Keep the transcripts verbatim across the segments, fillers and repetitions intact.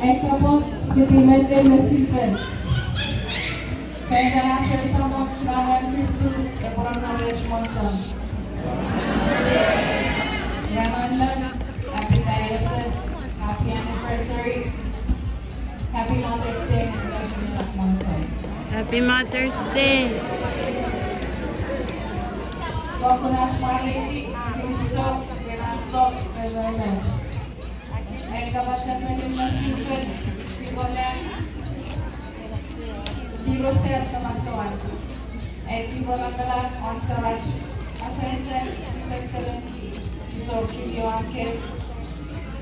Ai kapong fiti met me sipwe. Penda ach we Samon, Noun we Kristus, epwe nonnom rech monson. Ran on love, happy diocese, happy anniversary, happy Mother's Day, and National Monson. Happy Mother's Day. Welcome, National Lady, Kristo, Renato, and Raymond. Ai kapasen me lin me sipwe, tirolan, tirosen kapasoan. Ai tiro lapalap won Samach, Achacha, His Excellency, Bishop Julio Anke,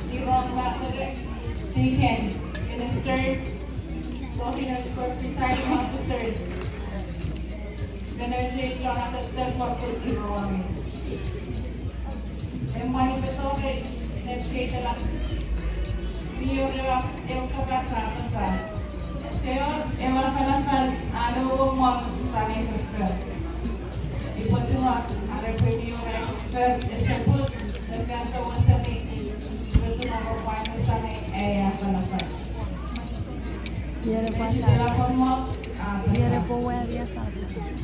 tiron patere, deacons, ministers, Holiness Court presiding officers, me nouch ei chon atetten fokkun tirowange. Emwen epwe tori nouch kei telap. Mi wor ewe, ewe kapas a apasa, ese wor ewe afalafal a nouomong sani foffor. Ipwe tungor are epwe mi wor ewe foffor ese pung, ese kan towesemi, ipwe tungor pwan sani ei afalafal. Iere pwata. Iere pwata.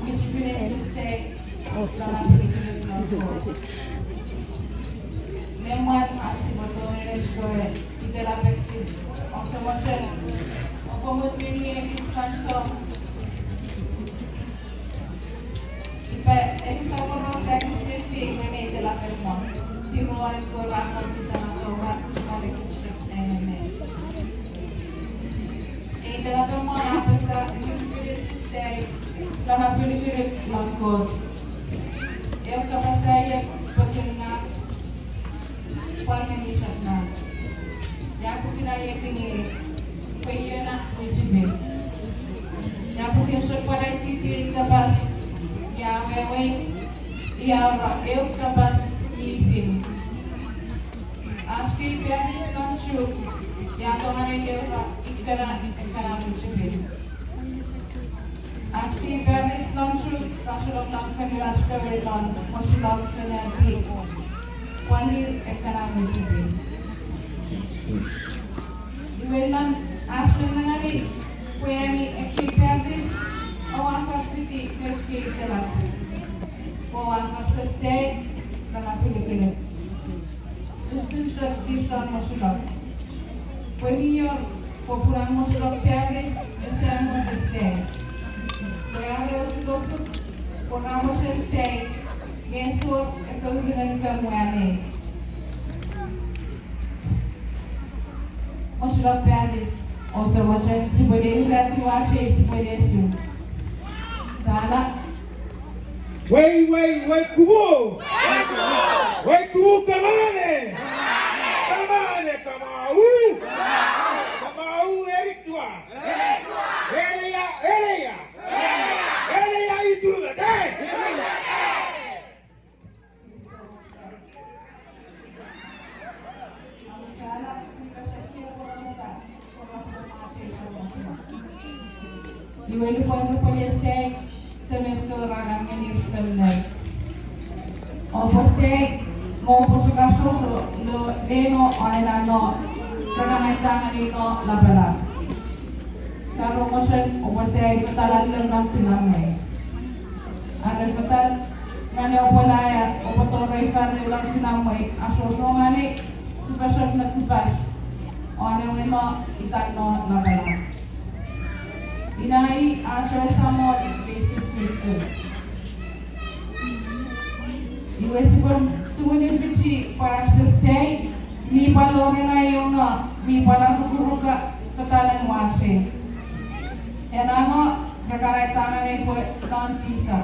Which means to say, me mwan ach sipwe tonong ren ach kewe itelapekis, ouse mochen, oupwe mut ngeni ekis fansoun. Iwe, ekis aporos ekis mefi ren itelapek mwan. Tiro an kora koti sana tora, mwan ekis chok enene. Ei itelapek mwan a apasa, which means to say, lon apinukunuk lon Kot. Eu kapas a ie pokiten ngang, pwan ngeni chok ngang. Ia pokiten a ie kini, pwe ion a mwichipin. Ia pokiten chok pwan aititi ei kapas, ia wewe, ia ura eu kapas mi pin. Ach kei parish lon Chuuk, ia tongeni ura ikkena ekkena mwichipin. Ach kei parish lon Chuuk, ra sholok lon fengen ach kewe lon, mo sholok fengen pi. Pwan ir ekkena mwichipin. Iwe lon ach nengeni, pwe ami ekkei parish, oua far fiti nouch kei itelapek. Oua far sesei, lon apinukunuk. Usun chok kich chon mosulok. Pwe mi wor, popun an mosulok parish, ese an mosesei. Pwe are osukosuk, pwe ra mosesei, nge ese wor ekkewe urunen kan mwane. Mosulok parish, ouse mochen sipwe ne uratiw ach ei sipwe ne su. Sala. Wei, wei, wei, kumu! Wei, kumu, kamane! Kamane, kamau! Kamau, eritua! Ereia, ereia! Ereia, itulete! Iwe lupwen, lupwen ese, semen kewe ra kan ngeni fenne. Oupwe sei, nge oupwe sokasoso, lo, leno, anenano, rana ngai tangani no, lapala. Karo mochen, oupwe sei, fetalan lon kinamwe. Are fetal, ngani oupwe laia, oupwe torei fan lon kinamwe, asoso ngani, sipwe sot ne kupas. One we no, itan no, lapala. Ina i ach we Samon Jises Kristus. Iwe sipwe tumunufichi pwe ach sesei, mi pwal orena ionga, mi pwal arukuruka fetalan wachei. Enano, rekan ai tangani pwe non tisa.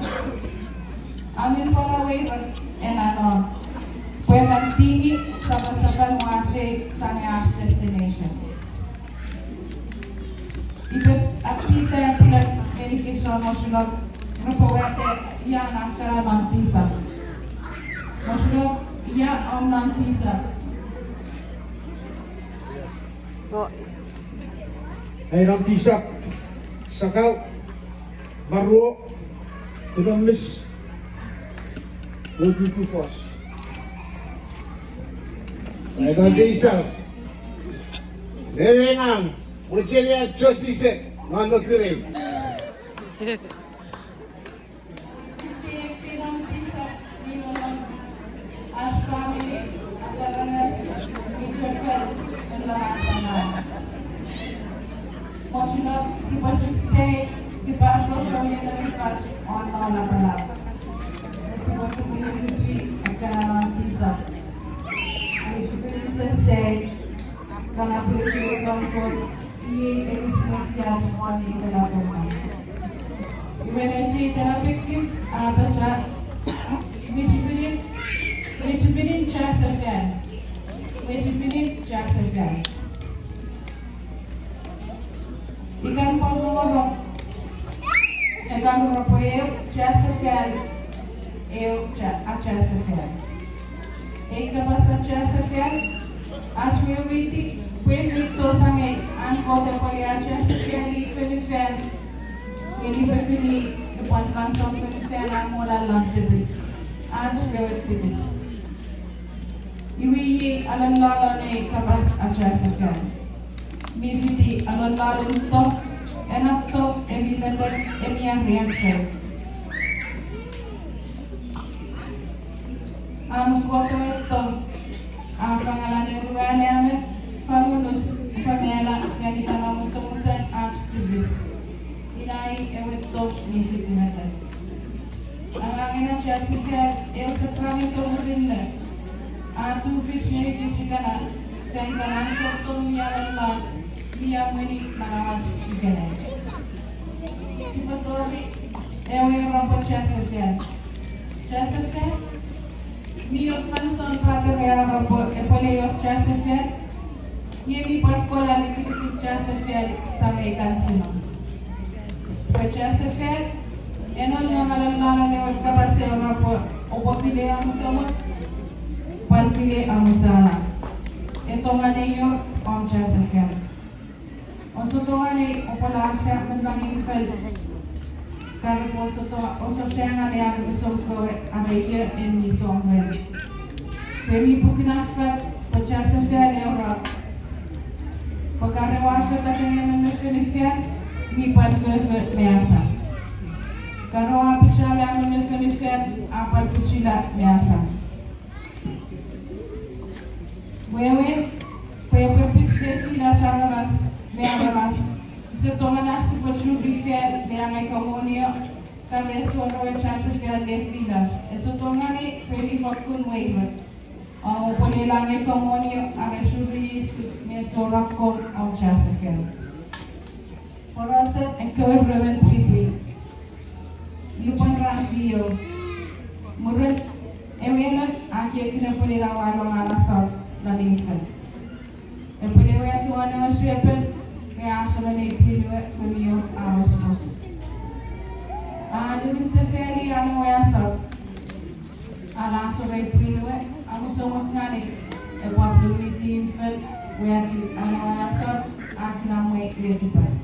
Ami pwal aweirat enano, pwe kan tingi sapasapan wachei sani ach destination. Iwe, a Peter pula ngeni kich chon mosulok, repwe wata ia na kana non tisa. Mosulok, ia om non tisa. Ai non tisa, sakau, maruo, tunomis, wokuku fos. Ai non tisa. Ewe ngang, mochenia chosise, ngang mokurei. Mochunok sipwe sisei, sipwe asoso ngeni netipach won non napanap. Sipwe tukunukuchi ekkana non tisap. Anisikinin sesei, kana pilikilikon Kot, iei ekis metiach won itelapoma. Iwe neche itelapekis a apasa, mwichipinin, mwichipinin chasefan. Mwichipinin chasefan. Ikan pwan moro, ekan repwe eu chasefan, eu cha-, achasefan. Ei kapas achasefan, ach weweiti pwe mi tou sangei an Kot epwe le achasefani fonufan, ngeni pekuni, lupwen fansoun fonufan a mwo lon tipis, ach kewe tipis. Iwe iei alon lolon ei kapas achasefan. Mi fiti alon lolon to, ena to, emi metek, emi ariaffou. An Kot ewe to, a fangala ne ruane amen, fangunus, pwe mela, fan itan amusomusen ach tipis. Ina i ewe to mi fiti metek. Angangen achasefan eu sakrament murinno. A tufich ngeni kich ikenai, fan itan an Kot tong mi alon lon, mi emweni manauach ikenai. Sipwe tori ewe repwe chasefan. Chasefan, mi wor fansoun patere a repwe epwe le wor chasefan, nge mi pwan kola likilikin chasefan sangei kan sino. Pwe chasefan, eno nongalalanen ewe kapas ewe repwe, oupwe kile amusomus, pwan kile amusala. E tongeni wor om chasefan. Ouse tongeni oupwe lasha me longin fel. Kare pwe ouse to-, ouse shangan ewe amisom kewe are ie en mi som ren. Pwe mi pukuna fat pwe chasefan eura. Pwe kare ua fat akenge me fonufan, mi pwan fofo me asa. Kare ua pisala me fonufan, a pwan pisila me asa. Wewen, pwe epwe pis lefilas aramas me aramas, sise tongeni ach sipwe churi fan me angei komonio, kare ese wor ewe chasefan lefilas, ese tongeni pwe mi fokkun weire. Oupwe le angei komonio are churi Jises ne ese wor akkom om chasefan. Porausen ekkewe ruemon pwipwi. Lupwen ra fio, mwirin ewe emon a ekieki pwe ina ua long an asor lon infel. Epwene we atuan ewe shepherd, nge a soman ei pwin we pwe mi wor a osukosuk. A niwin sefali an ewe asor. An asor ei pwin we, amusomus ngeni, epwe atuiniti infel, we ati an ewe asor, a kinamwe letipach.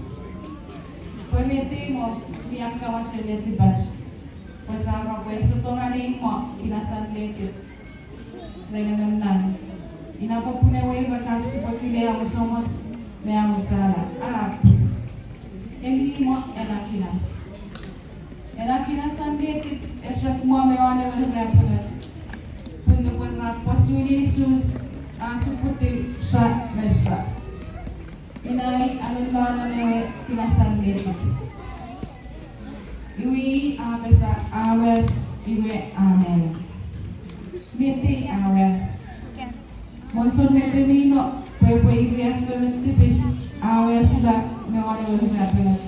Pwe met ei mo mi akkawach letipach. Pwe sa ra pwe ese tongeni mo kinasan letip ren emon nan. Ina popun ewe ira kar sipwe kile amusomus me amusala. Apw, emi mo ena kinas. Ena kinasan letip esap mo me won ewe rapenap. Pun nupwen ra pwosu Jises, a suputiw sa me sa. Ina i alon lolon ewe kinasan letip. Iwe i a apasa, a was, iwe a mano. Met ei a was? Monson met mi no, pwe epwe iriaffou me tipis, a was ina me won ewe rapenap.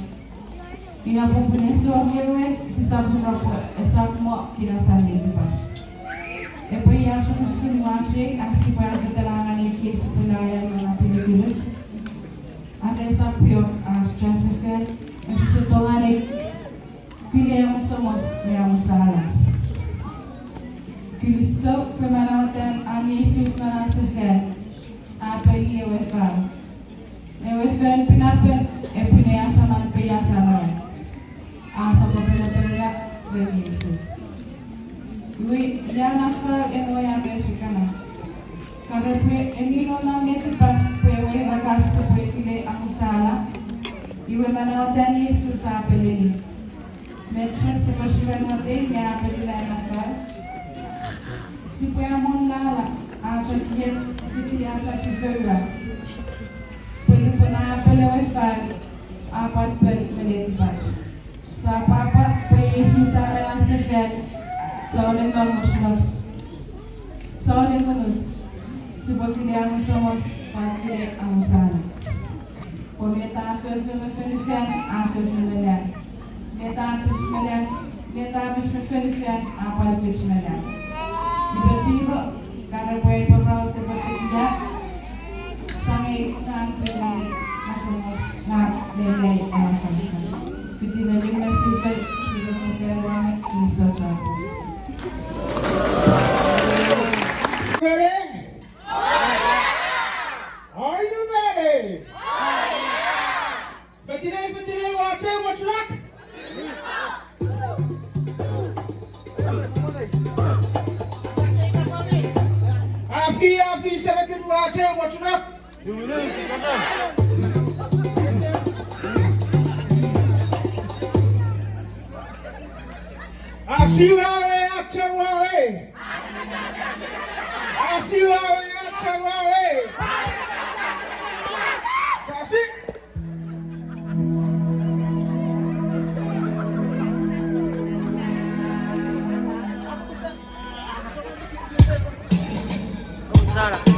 Ina popun ese wor wewen, sisap ura pwe esap mo kinasan letipach. Epwe ia sokkun ach ei, ach sipwe aketala ngeni ekiek sipwe naia non apinukunuk. Are esap pwiok ach chasefan, ese tongeni kile amusomus me amusala. Kilisou pwe manauatan an Jises non an sefan, a peni ewe fan. Ewe fan pinapen, epwene asaman peiasan we. A sopwopwene peias ren Jises. Iwe, ia na fau en we are ese kana. Kare pwe emi no non letipach pwe ewe ira kar sipwe Iwe manautan Jises a peleni. Met chok sipwe chiwen motei nge a peleni nafal. Sipwe amonnala ach ekiek fiti ach achifoua. Pwe nupwen a pele ewe fau, a pwal pele me letipach. Sia pwapwa pwe Jises a manaus sefan, sia ne nom mosolos. Sia ne ngunus, sipwe kile amusomos, pwan kile amusano. Pwe met a fofo me fonufan, a fofo me nang. Met a pich me nang, met a pich me fonufan, a pwal pich me nang. Iwe tipo, ka repwe poraus epwe tekia, sangei nang pemi asomos nang lelei afanafan. Fiti me ling me sifil, fiti me sifil wange, kinisou chapur. Ready? Are you ready? Fetinei, fetinei, wache, wachulak. Afi, afi, serekin wache, wachulak. Asiwale, achawawe. Asiwale, achawawe. Sasik. Sara.